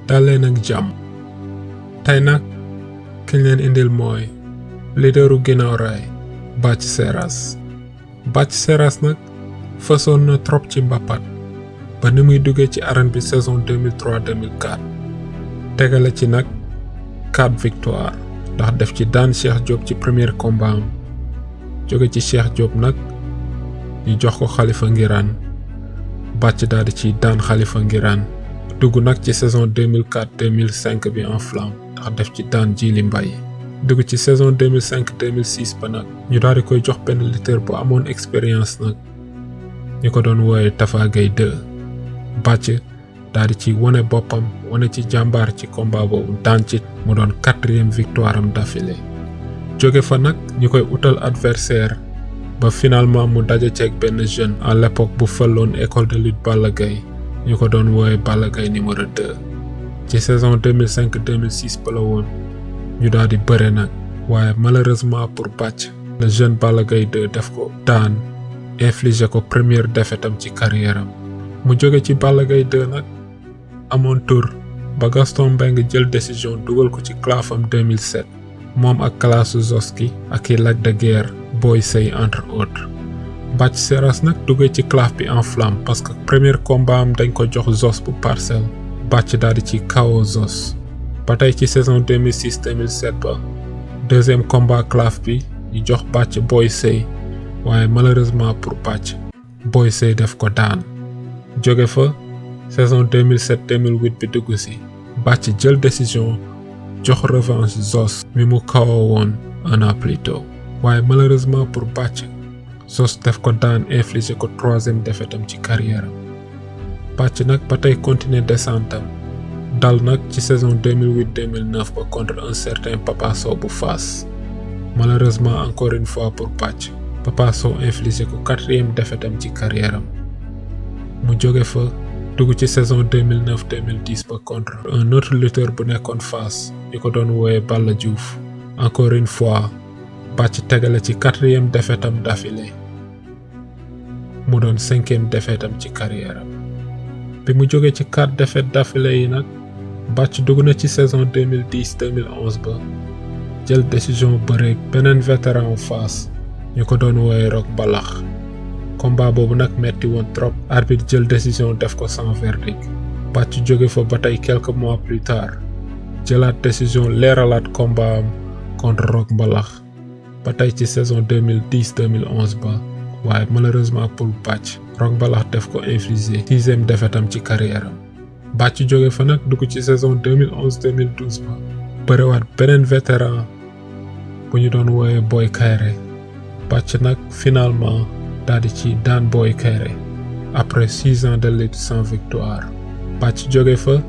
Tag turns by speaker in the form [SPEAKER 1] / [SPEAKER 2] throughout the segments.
[SPEAKER 1] daleen ak jàmm tey nag kiñ leen indil mooy leaderu ginnaaw raay Bathie Seras. Bathie Seras nag fësoon na trop ci mbappat ba ni muy duggee ci arène bi saison 2003-2004 tegale ci nag 4 victoire ndax def ci daan Cheikh Diop ci premier combat am jóge ci Cheikh Diop nag ñu jox ko Khalifa Ngiraan Bathie daal di ciy daan Khalifa Ngiraan dugg nag ci saison 2004-2005 bi en flamme ndax def ci daan Jili Mbaye dugg ci saison 2005-2006 ba nag ñu daal di koy jox benn lutteur bu amoon expérience nag ñu ko doon wooye Tafa Gueye 2 Bathie daal di ci wane boppam wane ci jàmbaar ci combat boobu daan ci mu doon 4e victoire am d'affilée jóge fa nag ñu koy utal adversaire ba finalement mu daje ceeg benn jeune à l'époque bu fëloon école de lutte Balla Gaye ñu ko doon wooye Balla Gaye numéro 2 ci saison 2005-2006 ba la woon ñu daal di bëre nag waaye malheureusement pour Bathie le jeune Balla Gaye 2 def ko daan infligé ko première défaite am ci carrière am mu jóge ci Balla Gaye 2 nag amoon tour ba Gaston Mbengue jël décision dugal ko ci clafam 2007 moom ak kalaasu Zoski ak i Lac de Guerre Boy Sey entre autres. Bathie Seras nag duggee ci claf bi en flamme parce que premier combat am dañ ko jox Zos bu Parcelles Bathie daal di ci KO Zos ba tey ci saison 2006-2007 ba deuxième combat claf bi ñu jox Bathie Boy Sey waaye malheureusement pour Bathie Boy Sey def ko daan jóge fa saison 2007-2008 bi dugg si Bathie jël décision jox revanche Zos mi mu KO woon un an plus tôt waaye malheureusement pour Bathie Zos def ko daan infligé ko 3e défaite am ci carrière am Bathie nag ba tey continuer descente am dal nag ci saison 2008-2009 ba contre un certain Papa Sow bu Fass malheureusement encore une fois pour Bathie Papa Sow infligé ko 4e défaite am ci carrière am mu jóge fa dugg ci saison 2009-2010 ba contre un autre lutteur bu nekkoon Fass ñu ko doon wooye Balla Diouf encore une fois Bathie tegale ci 4e défaite am d'affilée mu doon 5e défaite am ci carrière am bi mu jóge ci 4 défaites d'affilée yi nag Bathie dugg na ci saison 2010-2011 ba jël décision bëreeg beneen vétéran Fass ñu ko doon wooye Rock Mbalax combat boobu nag metti woon trop arbitre jël décision def ko sans verdict Bathie jóge fa ba tey quelques mois plus tard jëlaat décision leeralaat combat am contre Rock Mbalax ba tey ci saison 2010-2011 ba waaye malheureusement pour Bathie Rock Mbalax def ko infligé 6e défaite am ci carrière am Bathie jóge fa nag dugg ci saison 2011-2012 ba bërewaat beneen vétéran bu ñu doon wooye Boy Kayré Bathie nag finalement daal di ci daan Boy Kayré après 6 ans de lutte sans victoire Bathie jóge fa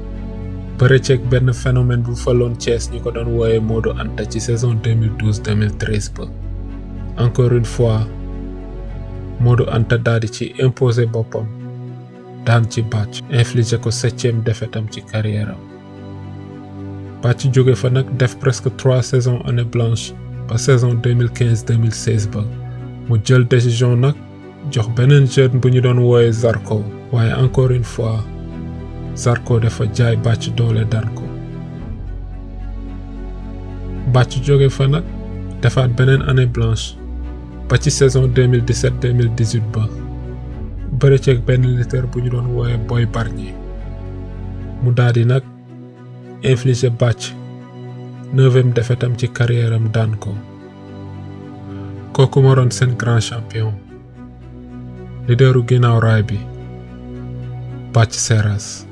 [SPEAKER 1] bëre ceeg benn phénomène bu faloon Thiès ñu ko doon wooye Modou Anta ci saison 2012-2013 ba encore une fois Modou Anta daal di ci imposer boppam daan ci Bathie infligé ko 7e défaite am ci carrière am Bathie jóge fa nag def presque 3 saisons année blanche ba saison 2015-2016 ba mu jël décision nag jox beneen jeune bu ñu doon wooye Zarko waaye encore une fois Zarko dafa jaay Bathie doole daan ko Bathie jóge fa nag defaat beneen année blanche ba ci saison 2017-2018 ba bëre ceeg benn lutteur bu ñu doon wooye Boy Bargny mu daal di nag infligé Bathie 9e défaite am ci carrière am daan ko kooku moo doon seen grand champion leaderu ginnaaw raay bi Bathie Seras.